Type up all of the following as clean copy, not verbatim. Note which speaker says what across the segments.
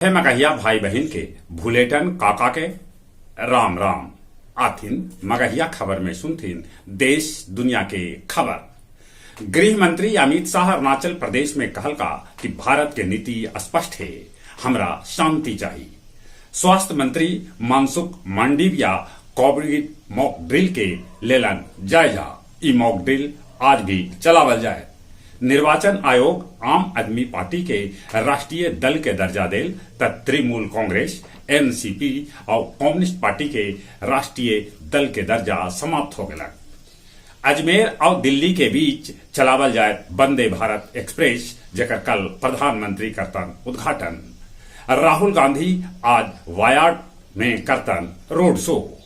Speaker 1: हे मगहिया भाई बहिन के भुलेटन काका के राम राम। आथिन मगहिया खबर में सुनथिन देश दुनिया के खबर। गृह मंत्री अमित शाह अरुणाचल प्रदेश में कहलका कि भारत के नीति स्पष्ट हे, हमरा शांति चाही। स्वास्थ्य मंत्री Mansukh Mandaviya Covid mock drill के लेलन जायजा। ई मॉक ड्रिल आज भी चलावल जाए। निर्वाचन आयोग आम आदमी पार्टी के राष्ट्रीय दल के दर्जा देल त तृणमूल कांग्रेस, एनसीपी और कम्युनिस्ट पार्टी के राष्ट्रीय दल के दर्जा समाप्त हो गलक। अजमेर और दिल्ली के बीच चलावल जाए वंदे भारत एक्सप्रेस, जेकर कल प्रधानमंत्री करतन उद्घाटन। राहुल गांधी आज वायाड में करतन रोड शो।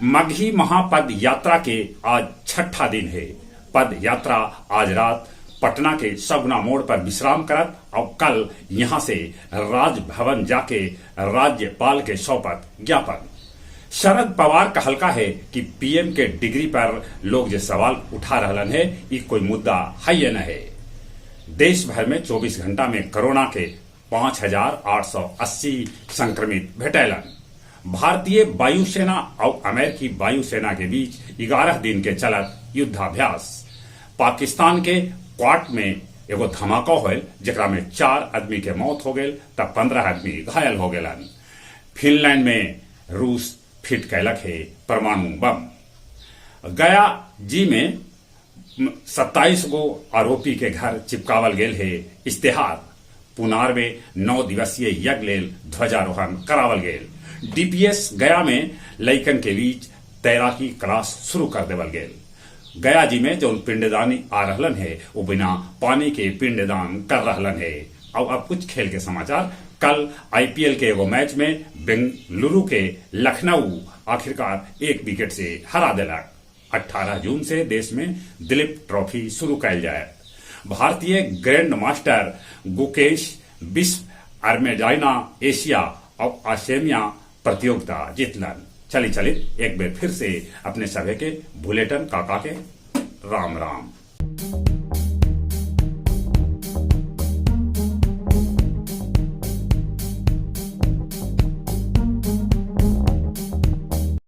Speaker 1: मगही महापद यात्रा के आज छठा दिन है। पद यात्रा आज रात पटना के सगुना मोड़ पर विश्राम करत और कल यहां से राजभवन जाके राज्यपाल के सौंपत ज्ञापन। शरद पवार कहलका है कि पीएम के डिग्री पर लोग जे सवाल उठा रहलन है, ई कोई मुद्दा है न है। देश भर में 24 घंटा में कोरोना के 5,880 संक्रमित भेटैलन। भारतीय वायुसेना और अमेरिकी वायुसेना के बीच 11 दिन के चलत युद्धाभ्यास। पाकिस्तान के क्वाट में एगो धमाका होल, जेकरा में 4 आदमी के मौत हो गेल त 15 आदमी घायल हो गेलन। फिनलैंड में रूस फिट कैलक है परमाणु बम। गया जी में 27 गो आरोपी के घर चिपकावल गेल है इश्तेहार। पुनार में 9 दिवसीय यज्ञ लेल ध्वजारोहण करावल गेल। डीपीएस गया में लइकन के बीच तैराकी क्लास शुरू कर देवल गेल। गया जी में जो पिंडदानी आ रहलन है वो बिना पानी के पिंडदान कर रहलन है। और अब कुछ खेल के समाचार। कल आईपीएल के एगो मैच में बेंगलुरु के लखनऊ आखिरकार 1 विकेट से हरा देलक। 18 जून से देश में दिलीप ट्रॉफी शुरू कैल जाए। भारतीय ग्रैंड मास्टर गुकेश विश्व आर्मेजाइना एशिया और आसेमिया प्रतियोगिता जीतलन। चली चली एक बार फिर से अपने सभे के भुलेटन काका के राम राम।